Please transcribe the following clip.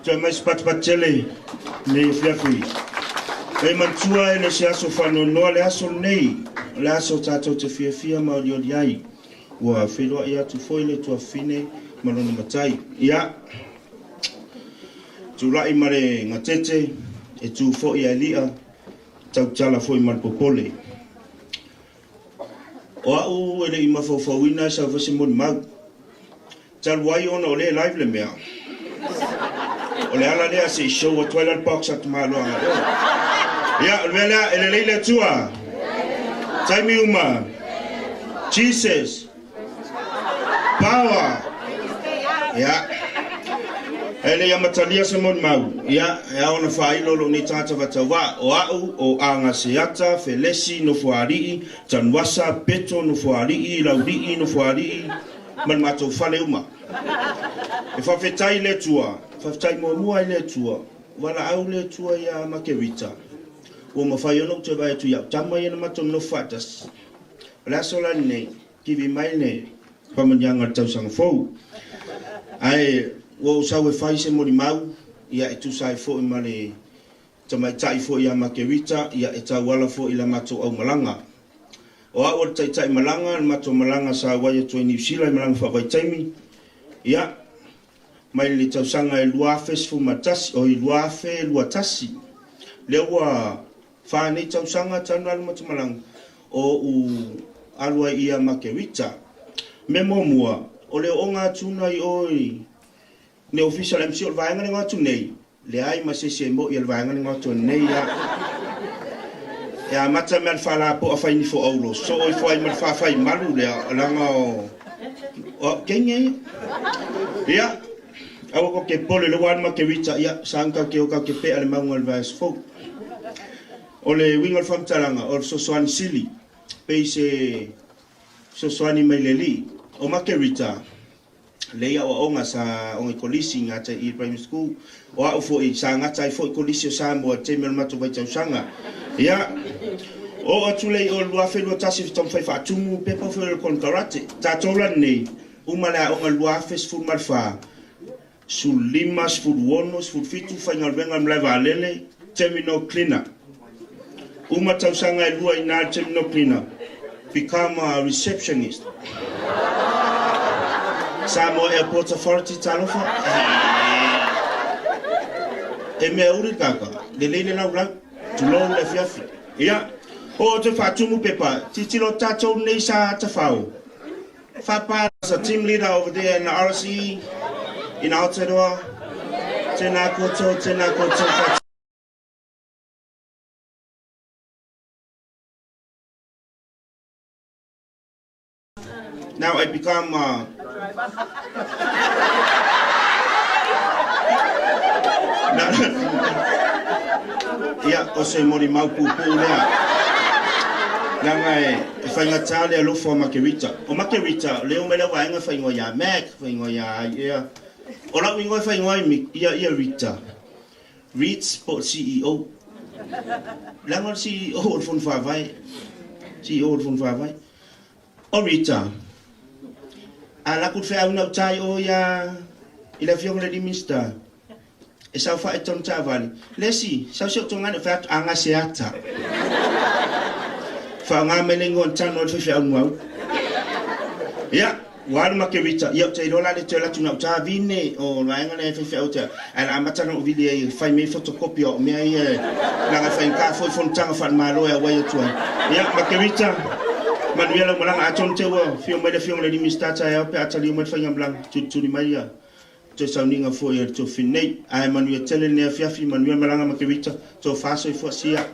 Toe mai se patupatu tele i lenei afiafi. E manatua e le se aso faanoanoa le aso lenei, o le aso tatou te fiafia ma olioli ai. Ua feiloai atu foi le tuafafine ma lona matai. Ia, tulai ma le gatete, e tu foi ae lia, tautala foi ma le popole. O au e le i mafaufauina e sau fai se molimau. Talu ai ona o lea e live le mea. O le ala lea se i show atu ai la le box a tamaloaga o. Ia, o le mea lea, e lelei le Atua. Taimi uma. Jesus. Power. Ia. E le i amatalia se molimau, ia, e ao ona faailo lou nei tagata faatauvaa, o au, o Agaseata, Felesi, Nofoalii, Tanuasa, Peto, Nofoalii, Laulii, Nofoalii, ma le matou fale uma. E faafetai i le Atua, faafetai muamua i le Atua, valaau le Atua ia Makerita, ua mafai ona ou toe vaai atu i au tama ia na matou nonofo faatasi. O le aso la lenei, kivi mai le faamanuiaga o le tausaga fou. Ae ua ou sau e fai se molimau, ia e tusa ai foi ma le tamaitai foi ia Makerita, ia e tauala foi i la matou aumalaga. O au o le taitai malaga, le matou malaga sa auai atu ai Niu Sila i malaga faavaitaimi, ia, mai le tausaga e 2011, oi, 2021, lea ua fa nei tausaga talu na alu matou malaga, o ou alu ai ia Makerita. Mea muamua, o le ooga atu na i o i le ofisa o le MC o le vaega le atu nei, leai ma se isi e mo'i a le vaega le atu nei a. E amata mea le faalapoa fai nifo aulo, soo ifo ai ma le faafai malu lea, leaga o o kenge ia. Ia, aua ko ke pole le ua alu Makerita, ia, sa kau ke o kau ke pea le maunga o le vaiaso fou. O le uiga o le faamatalaga, o le fesoasoani sili, pei se fesoasoani mai le Alii. O Makerita, lea aoaoga sa aoga i kolisi i gata i primary school. O au foi, sa gata ai foi kolisi o Samoa i le taimi o le matou vaitausaga. Ia, oo atu lea i o i le 2021 taumafai faatumu pepa foi o le konekarate. Tatou la lenei, uma le aoga i le 2014, 15, 16, 17 faigaluega i le malae vaalele, terminal cleaner. Uma tausaga e lua i ina i le terminal cleaner, become a receptionist. Samoa Airport Authority, talofa. E mea uli le kaka, lelei le laulau, tulou le afiafi. Ia, oo atu e faatumu pepa, tilotilo tatou nei sa tafao. Whapa as a team leader over there in the RSE in Aotearoa. Tēnā koutou, tēnā koutou katoa. Now I become Ia, o se molimau puupuu lea. Leaga e faigata le alofa o Makerita. O Makerita, o lea e omai le au vaega e faaigoa ia Mac, faaigoa ia ai ea. O lau igoa e faaigoa ai ia ia Rita. Ritz po o le CEO. Leaga o le CEO o le Fono Faavae. CEO o le Fono Faavae. O Rita, a alu atu le feau na uta i o ia i le afioga i le alii Minisita, e saofai i tona taavale, le isi, sau si ou togane, fai atu, aga se ata. Faaaoga mai le igoa na tano ai le faifeau muaulu. Ia, Ua alu ma Kerita, ia ou te iloa la le toe alu atu gauta vine o le vaega lea e faifeau te ae la amata ona ou vili ai e fai mai photocopy o au mea ia e leaga e faigata foi fonotaga faale-Malo e auai atu ai. Ia Makerita, manuia lau malaga atonu te ua afio mai le afioga i le alii Minisita taeao pe a taliu mai le faigamalaga, tulituli mai ia toe sauniga foi a le tofi nei. Ae manuia tele lenei afiafi, manuia le malaga Makerita, tofa soifua, see ya.